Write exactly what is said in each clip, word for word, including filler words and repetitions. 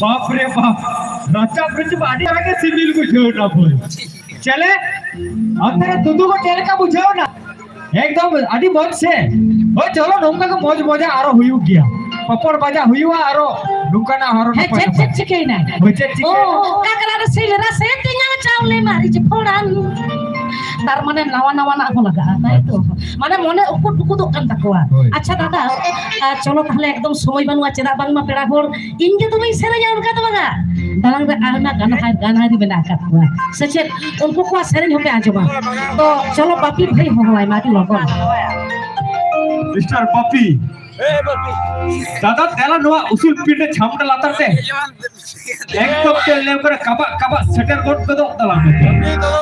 ᱵᱟᱯ ᱨᱮ ᱵᱟᱯ, ᱨᱟᱪᱟ ᱯᱨᱚᱪᱩᱨ ᱟᱹᱰᱤ ᱟᱨᱟᱜ ᱜᱮ ᱥᱤᱵᱤᱞ ᱵᱩᱡᱷᱟᱹᱣ ᱮᱱᱟ ᱵᱚᱞᱮ᱾ ᱪᱮᱞᱮ? ᱚᱱᱛᱮ ᱨᱮ ᱛᱩᱫᱩ ᱠᱚ ᱪᱮᱫ ᱞᱮᱠᱟ ᱵᱩᱡᱷᱟᱹᱣ ᱮᱱᱟ? ᱮᱠᱫᱚᱢ ᱟᱹᱰᱤ ᱢᱚᱡᱽ ᱥᱮ᱾ ᱦᱳᱭ, ᱪᱚᱞᱚ, ᱱᱚᱝᱠᱟ ᱜᱮ ᱢᱚᱡᱽ ᱢᱚᱡᱟ ᱟᱨᱚ ᱦᱩᱭᱩᱜ ᱜᱮᱭᱟ᱾ ᱯᱟᱯᱚᱲ ᱵᱟᱡᱟ ᱦᱩᱭᱩᱜᱼᱟ ᱟᱨᱚ ᱱᱚᱝᱠᱟᱱᱟᱜ ᱦᱚᱸ ᱦᱮᱸ, ᱱᱟᱯᱟᱭ ᱪᱮᱫ, ᱱᱟᱯᱟᱭ᱾ ᱪᱮᱫ ᱪᱤᱠᱟᱹᱭᱮᱱᱟ? ᱦᱳᱭ, ᱪᱮᱫ ᱪᱤᱠᱟᱹᱭᱮᱱᱟ? ᱚ, ᱠᱟᱠᱲᱟ ᱨᱟᱥᱮ, ᱨᱟᱥᱮ ᱛᱮᱧᱟᱝ ᱪᱟᱣᱞᱮ ᱢᱟᱹᱨᱤᱪ ᱯᱷᱚᱲᱟᱱ᱾ ᱛᱟᱨ ᱢᱟᱱᱮ ᱱᱟᱣᱟ ᱱᱟᱣᱟᱱᱟᱜ ᱦᱚᱸ ᱞᱟᱜᱟᱜᱼᱟ, ᱛᱟᱭ ᱛᱚ? ᱢᱟᱱᱮ ᱢᱚᱱᱮ ᱩᱠᱩᱫ ᱩᱠᱩᱫᱚᱜ ᱠᱟᱱ ᱛᱟᱠᱚᱣᱟ᱾ ᱦᱳᱭ᱾ ᱟᱪᱪᱷᱟ ᱫᱟᱫᱟ, ᱟᱨ ᱪᱚᱞᱚ ᱛᱟᱦᱞᱮ, ᱮᱠᱫᱚᱢ ᱥᱚᱢᱚᱭ ᱵᱟᱹᱱᱩᱜᱼᱟ, ᱪᱮᱫᱟᱜ ᱵᱟᱝᱢᱟ ᱯᱮᱲᱟ ᱦᱚᱲ ᱤᱧ ᱜᱮ ᱫᱚᱢᱮᱧ ᱥᱮᱨᱮᱧᱟ, ᱚᱱᱠᱟ ᱫᱚ ᱵᱟᱝᱟ᱾ ᱫᱟᱞᱟᱝ ᱨᱮ ᱟᱭᱢᱟ ᱜᱟᱱᱦᱟᱨ, ᱜᱟᱱᱦᱟᱨᱤ ᱢᱮᱱᱟᱜ ᱟᱠᱟᱫ ᱠᱚᱣᱟ, ᱥᱮ ᱪᱮᱫ? ᱩᱱᱠᱩ ᱠᱚᱣᱟᱜ ᱥᱮᱨᱮᱧ ᱦᱚᱸᱯᱮ ᱟᱸᱡᱚᱢᱟ᱾ ᱛᱚ ᱪᱚᱞᱚ ᱵᱟᱯᱤ ᱵᱷᱟᱹᱭ ᱦᱚᱦᱚᱣᱟᱭ ᱢᱮ ᱟᱹᱰᱤ ᱞᱚᱜᱚᱱ᱾ ᱢᱤᱥᱴᱟᱨ ᱵᱟᱯᱤ᱾ ᱫᱟᱫᱟ, ᱫᱮᱞᱟ ᱱᱚᱣᱟ ᱩᱥᱩᱞ ᱯᱤᱸᱰᱟᱹ ᱪᱷᱟᱢᱰᱟ ᱞᱟᱛᱟᱨ ᱛᱮ᱾ ᱮᱠᱫᱚᱢ ᱛᱮ ᱞᱮᱣ ᱠᱚᱨᱮ ᱠᱟᱵᱟᱜ ᱠᱟᱵᱟᱜ ᱥᱮᱴᱮᱨ ᱜᱚᱫ ᱜᱚᱫᱚᱜ ᱛᱟᱞᱟᱝ ᱢᱮ᱾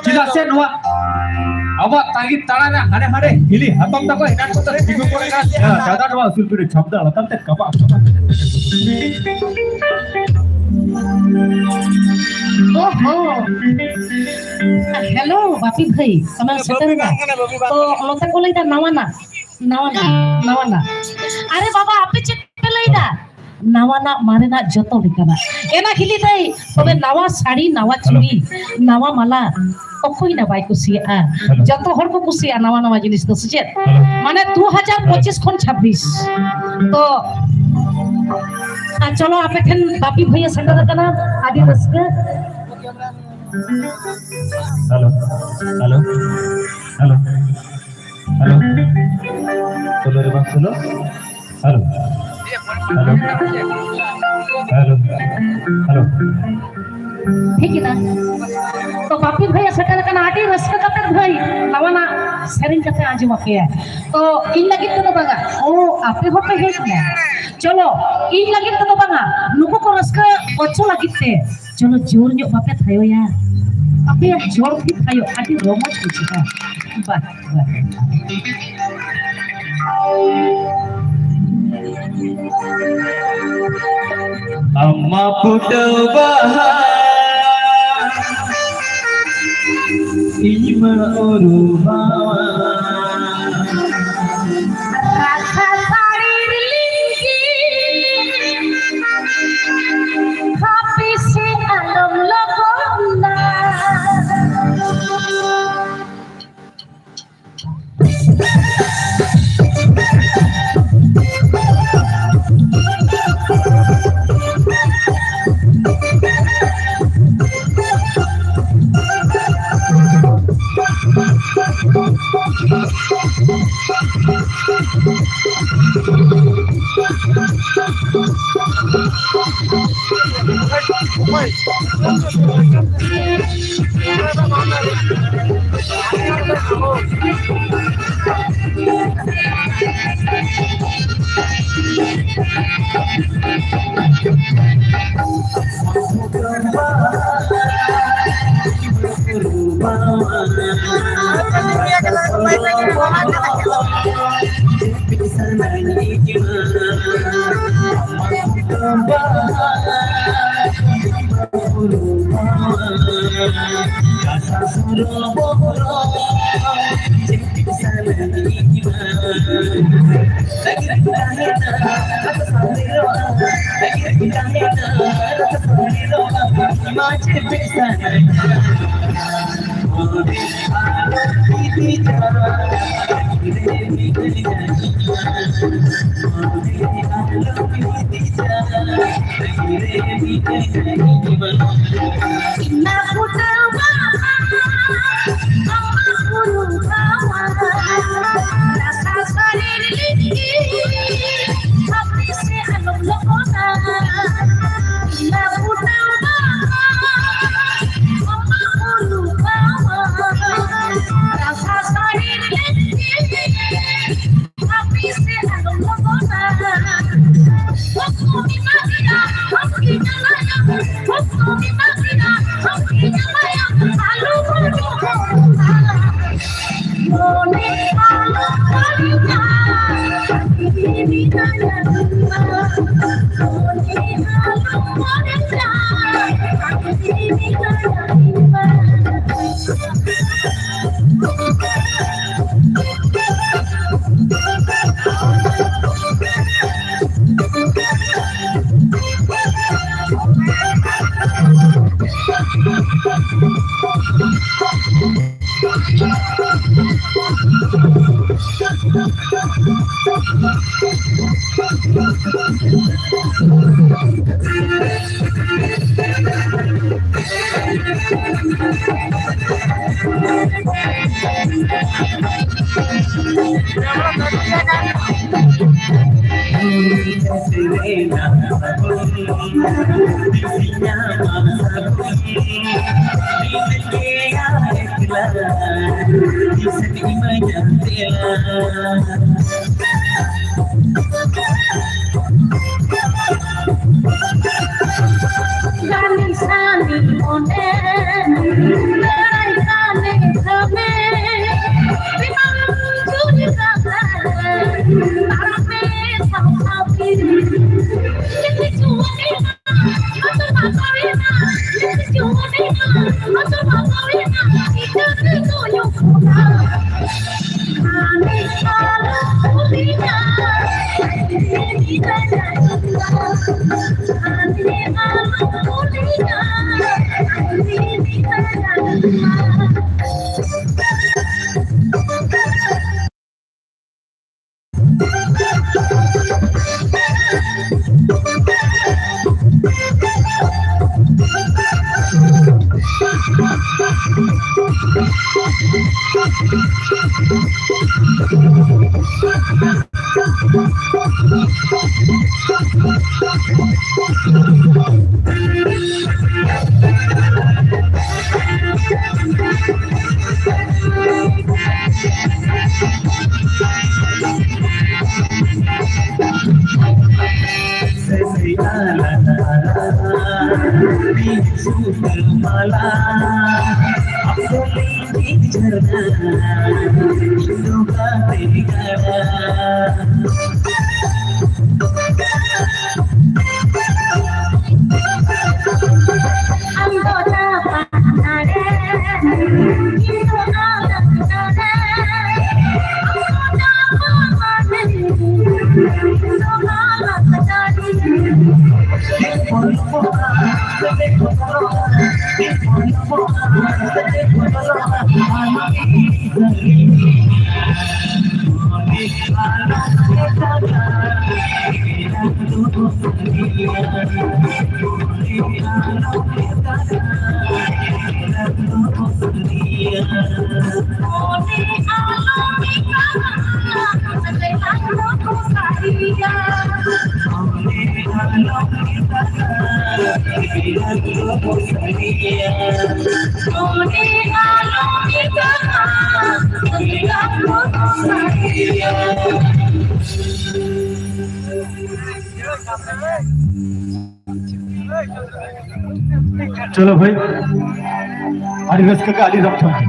ᱪᱮᱫᱟᱜ ᱥᱮ ᱱᱚᱣᱟ ᱟᱵᱚᱣᱟᱜ ᱛᱟᱺᱜᱤ ᱛᱟᱲᱟ ᱨᱮ ᱦᱟᱸᱰᱮ ᱦᱟᱸᱰᱮ ᱦᱤᱞᱤ ᱦᱟᱛᱚᱢ ᱛᱟᱠᱚ ᱮᱱᱟᱱ ᱠᱚ ᱛᱤᱸᱜᱩ ᱠᱚᱨᱮ ᱠᱟᱱᱟ᱾ ᱫᱟᱫᱟ, ᱱᱚᱣᱟ ᱩᱥᱩᱞ ᱯᱤᱸᱰᱟᱹ ᱪᱷᱟᱢᱰᱟ ᱞᱟᱛᱟᱨ ᱛᱮ ᱠᱟᱵᱟᱜ ᱠᱟᱵᱟᱜ᱾ ᱳᱦᱳ᱾ ᱦᱮᱞᱳ, ᱵᱟᱯᱤ ᱵᱷᱟᱹᱭ, ᱚᱱᱟ ᱥᱮᱴᱮᱨ ᱮᱱᱟ᱾ ᱛᱚ, ᱱᱚᱛᱮ ᱠᱚ ᱞᱟᱹᱭᱫᱟ ᱱᱟᱣᱟᱱᱟᱜ, ᱱᱟᱣᱟᱱᱟᱜ, ᱱᱟᱣᱟᱱᱟᱜ᱾ ᱟᱨᱮ ᱵᱟᱵᱟ, ᱟᱯᱮ ᱪᱮᱫ ᱯᱮ ᱞᱟᱹᱭᱫᱟ? ᱱᱟᱣᱟᱱᱟᱜ, ᱢᱟᱨᱮᱱᱟᱜ, ᱡᱚᱛᱚ ᱞᱮᱠᱟᱱᱟᱜ᱾ ᱮᱱᱟ ᱦᱤᱞᱤ ᱫᱟᱹᱭ, ᱛᱚᱵᱮ ᱱᱟᱣᱟ ᱥᱟᱹᱲᱤ, ᱱᱟᱣᱟ ᱪᱩᱲᱤ, ᱱᱟᱣᱟ ᱢᱟᱞᱟ, ᱚᱠᱚᱭ ᱱᱟ ᱵᱟᱭ ᱠᱩᱥᱤᱭᱟᱜᱼᱟ? ᱡᱚᱛᱚ ᱦᱚᱲ ᱠᱚ ᱠᱩᱥᱤᱭᱟᱜᱼᱟ ᱱᱟᱣᱟ ᱱᱟᱣᱟ ᱡᱤᱱᱤᱥ ᱫᱚ, ᱥᱮ ᱪᱮᱫ? ᱢᱟᱱᱮ ᱫᱩ ᱦᱟᱡᱟᱨ ᱯᱚᱸᱪᱤᱥ ᱠᱷᱚᱱ ᱪᱷᱟᱵᱵᱤᱥ᱾ ᱛᱚ, ᱟᱨ ᱪᱚᱞᱚ ᱟᱯᱮ ᱴᱷᱮᱱ ᱵᱟᱯᱤ ᱵᱷᱟᱹᱭ ᱮ ᱥᱮᱴᱮᱨ ᱟᱠᱟᱱᱟ, ᱟᱹᱰᱤ ᱨᱟᱹᱥᱠᱟᱹ᱾ Hello, hello, hello. Hello. Hello ᱨᱮ ᱵᱟᱝ hello. Hello. Hello. Hello. Hello. ᱴᱷᱤᱠ ᱜᱮᱭᱟ᱾ ᱛᱚ, ᱵᱟᱯᱤ ᱵᱷᱟᱹᱭ ᱮ ᱥᱮᱴᱮᱨ ᱟᱠᱟᱱᱟ, ᱟᱹᱰᱤ ᱨᱟᱹᱥᱠᱟᱹ ᱠᱟᱛᱮ ᱵᱷᱟᱹᱭ ᱱᱟᱣᱟᱱᱟᱜ ᱥᱮᱨᱮᱧ ᱠᱟᱛᱮ ᱟᱸᱡᱚᱢ ᱟᱯᱮᱭᱟ᱾ ᱛᱚ, ᱤᱧ ᱞᱟᱹᱜᱤᱫ ᱛᱮᱫᱚ ᱵᱟᱝᱟ᱾ ᱳ, ᱟᱯᱮ ᱦᱚᱸᱯᱮ ᱦᱮᱡ ᱮᱱᱟ᱾ ᱪᱚᱞᱚ, ᱤᱧ ᱞᱟᱹᱜᱤᱫ ᱛᱮᱫᱚ ᱵᱟᱝᱟ᱾ ᱱᱩᱠᱩ ᱠᱚ ᱨᱟᱹᱥᱠᱟᱹ ᱦᱚᱪᱚ ᱞᱟᱹᱜᱤᱫ ᱛᱮ᱾ ᱪᱚᱞᱚ, ᱡᱳᱨ ᱧᱚᱜ ᱵᱟᱯᱮ ᱛᱷᱟᱭᱚᱭᱟ? ᱟᱯᱮᱭᱟᱜ ᱡᱳᱨ ᱜᱮ ᱛᱷᱟᱭᱚ, ᱟᱹᱰᱤ ᱨᱚᱢᱚᱡᱽ ᱵᱩᱡᱷᱟᱹᱜᱼᱟ᱾ ᱵᱟᱦ, ᱵᱟᱦ᱾ ᱟᱢ ᱢᱟ ᱯᱷᱩᱴᱟᱹᱣ ᱵᱟᱦᱟ, ᱤᱧ ᱢᱟ ᱩᱨᱩᱢᱟ᱾ ᱨᱟᱥᱟ ᱥᱟᱹᱲᱤ ᱨᱤᱞᱤᱧ ᱜᱮ᱾ ᱪᱚᱞᱚ ᱵᱷᱟᱹᱭ, ᱟᱹᱰᱤ ᱨᱟᱹᱥᱠᱟᱹ ᱜᱮ, ᱟᱹᱰᱤ ᱨᱚᱢ ᱡᱷᱚᱢ ᱜᱮ᱾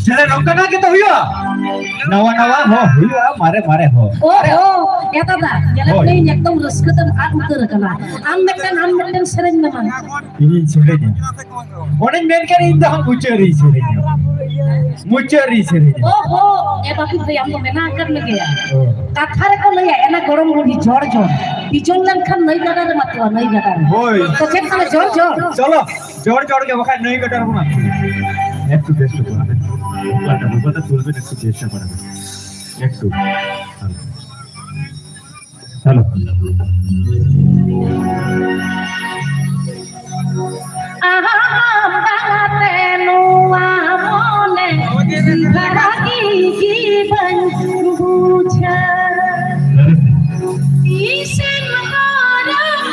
ᱪᱮᱞᱮ ᱱᱚᱝᱠᱟᱱᱟᱜ ᱜᱮᱛᱚ ᱦᱩᱭᱩᱜᱼᱟ, ᱱᱟᱣᱟ ᱱᱟᱣᱟ ᱦᱚᱸ ᱦᱩᱭᱩᱜᱼᱟ, ᱢᱟᱨᱮ ᱢᱟᱨᱮ ᱦᱚᱸ᱾ ᱳ, ᱳ, ᱮ ᱫᱟᱫᱟ, ᱧᱮᱞᱮᱫ ᱦᱳᱭ᱾ ᱱᱟᱹᱧ ᱮᱠᱫᱚᱢ ᱨᱟᱹᱥᱠᱟᱹ ᱛᱮᱢ ᱟᱫ ᱩᱛᱟᱹᱨ ᱟᱠᱟᱱᱟ᱾ ᱟᱢ ᱢᱤᱫᱴᱮᱱ, ᱟᱢ ᱢᱤᱫᱴᱮᱱ ᱥᱮᱨᱮᱧ ᱢᱮ ᱢᱟ᱾ ᱤᱧᱤᱧ ᱥᱮᱨᱮᱧᱟ᱾ ᱚᱱᱮᱧ ᱢᱮᱱ ᱠᱮᱫ, ᱤᱧ ᱫᱚ ᱦᱟᱸᱜ ᱢᱩᱪᱟᱹᱫ ᱨᱮᱧ ᱥᱮᱨᱮᱧᱟ᱾ ᱢᱩᱪᱟᱹᱫ ᱨᱮᱧ ᱥᱮᱨᱮᱧᱟ᱾ ᱳ ᱦᱳ, ᱮ ᱵᱟᱹᱵᱩ ᱵᱷᱟᱹᱭ, ᱟᱢ ᱫᱚ ᱢᱮᱱᱟᱜ ᱟᱠᱟᱫ ᱢᱮᱜᱮᱭᱟ᱾ ᱦᱳᱭ᱾ ᱠᱟᱛᱷᱟ ᱨᱮᱠᱚ ᱞᱟᱹᱭᱟ, ᱮᱱᱟ ᱜᱚᱲᱚᱢ ᱵᱩᱰᱷᱤ ᱡᱚᱲ ᱡᱚᱲ᱾ ᱵᱤᱡᱚᱲ ᱞᱮᱱᱠᱷᱟᱱ ᱱᱟᱹᱭ ᱜᱟᱰᱟ ᱨᱮ ᱢᱟᱛᱚᱜᱼᱟ, ᱱᱟᱹᱭ ᱜᱟᱰᱟ ᱨᱮ᱾ ᱦᱳᱭ᱾ ᱛᱚ ᱪᱮᱫ ᱠᱟᱱᱟ ᱡᱚᱲ ᱡᱚᱲ? ᱪᱚᱞᱚ, ᱡᱚᱲ ᱡᱚᱲ ᱜᱮ, ᱵᱟᱠᱷᱟᱡ ᱱᱟᱹᱭ ᱜᱟᱰᱟ ᱨᱮᱵᱚᱱ ᱟᱹᱛᱩᱜᱼᱟ᱾ একটু চেষ্টা করা। একটু চেষ্টা করা। একটু। হ্যালো। ᱟᱦᱟᱢ ᱛᱟᱞᱟᱛᱮ ᱱᱚᱣᱟ ᱢᱚᱱᱮ ᱵᱷᱟᱹᱜᱤ ᱜᱮ ᱵᱟᱹᱧ ᱵᱩᱡᱷᱟᱹᱣ᱾ ᱤᱥᱤᱱ ᱦᱚᱨᱚᱜ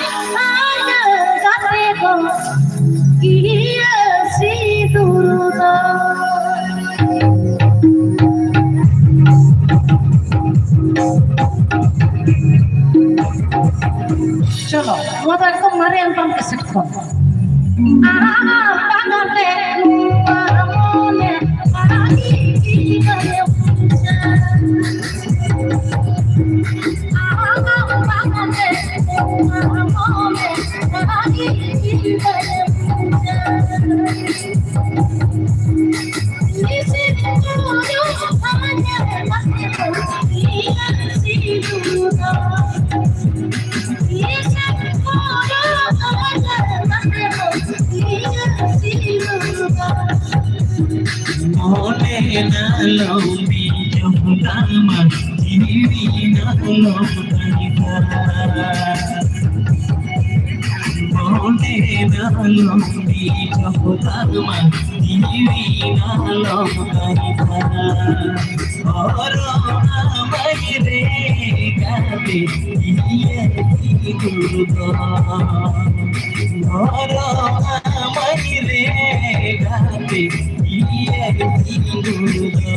ᱟᱭ ᱜᱟᱛᱮ ᱠᱚ ᱤᱭᱟᱹ ᱥᱤᱸᱫᱩᱨ ᱫᱚ᱾ ᱪᱚᱞᱚ, ᱱᱚᱣᱟ ᱫᱚ ᱮᱠᱫᱚᱢ ᱢᱟᱨᱮ ᱟᱞᱵᱟᱢ ᱠᱮᱥᱮᱴ ᱠᱷᱚᱱ᱾ ᱢᱚᱱᱮ ᱱᱟᱞᱚᱢ ᱵᱤᱡᱚᱢ ᱫᱟᱢᱟ, ᱡᱤᱣᱤ ᱱᱟᱞᱚᱢ ᱫᱟᱭᱤᱥᱟ᱾ ᱢᱚᱱᱮ ᱱᱟᱞᱚᱢ ᱵᱤᱡᱚᱢ ᱫᱟᱢᱟ, ᱡᱤᱣᱤ ᱱᱟᱞᱚᱢ ᱫᱟᱭᱤᱥᱟ᱾ ᱚᱨᱚᱜ ᱟᱢᱟᱭ ᱨᱮ ᱜᱟᱛᱮ ᱤᱭᱟᱹ ᱥᱤᱸᱫᱩᱨ ᱫᱚ, ᱜᱚᱨᱚ ᱟᱢᱟᱭ ᱨᱮ ᱜᱟᱛᱮ ᱤᱭᱟᱹ ᱥᱤᱸᱫᱩᱨ ᱫᱚ᱾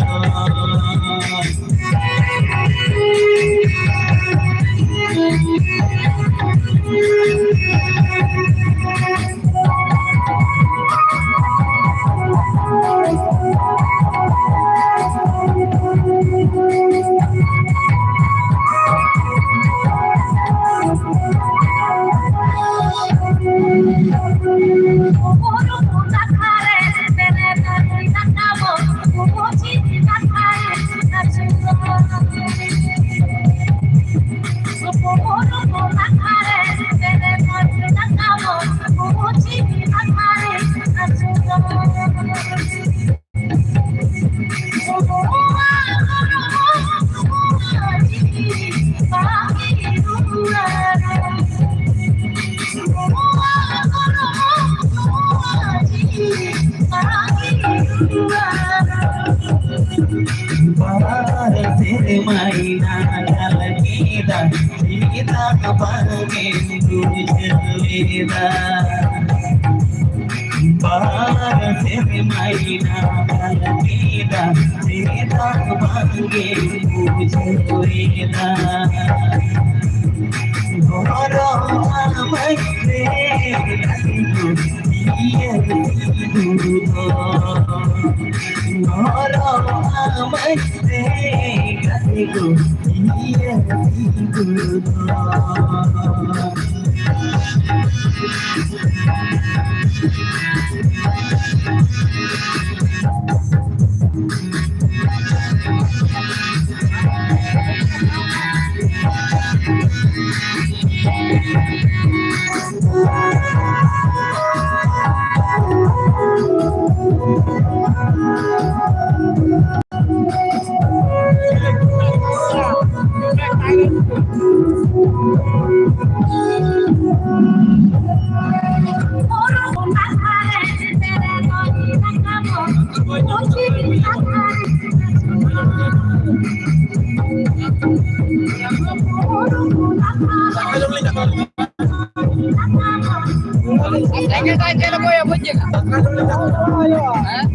ᱵᱟᱨ ᱥᱮᱨᱢᱟᱭ ᱱᱟᱜᱟᱞ ᱠᱮᱫᱟ, ᱪᱮᱫᱟᱜ ᱵᱟᱝᱮᱢ ᱵᱩᱡᱷᱟᱹᱣᱮᱫᱟ? ᱵᱟᱨ ᱥᱮᱨᱢᱟᱭ ᱱᱟᱜᱟᱞ ᱠᱮᱫᱟ, ᱪᱮᱫᱟᱜ ᱵᱟᱝᱮᱢ ᱵᱩᱡᱷᱟᱹᱣᱮᱫᱟ? ᱜᱚᱨᱚᱢ ᱟᱢᱟᱭ ᱨᱮ ᱤᱭᱟᱹ ᱥᱤᱸᱫᱩᱨ ᱫᱚ᱾ ᱜᱚᱨᱚᱢ ᱟᱢᱟᱭ ᱨᱮ ᱜᱟᱛᱮ ᱠᱚ ᱤᱭᱟᱹ ᱥᱤᱸᱫᱩᱨ ᱫᱚ᱾ ᱨᱮᱸᱜᱮᱡ ᱟᱭ ᱪᱮᱫ ᱞᱮᱠᱟ ᱵᱩᱡᱽ ᱠᱮᱫᱟ? ᱦᱮᱸ?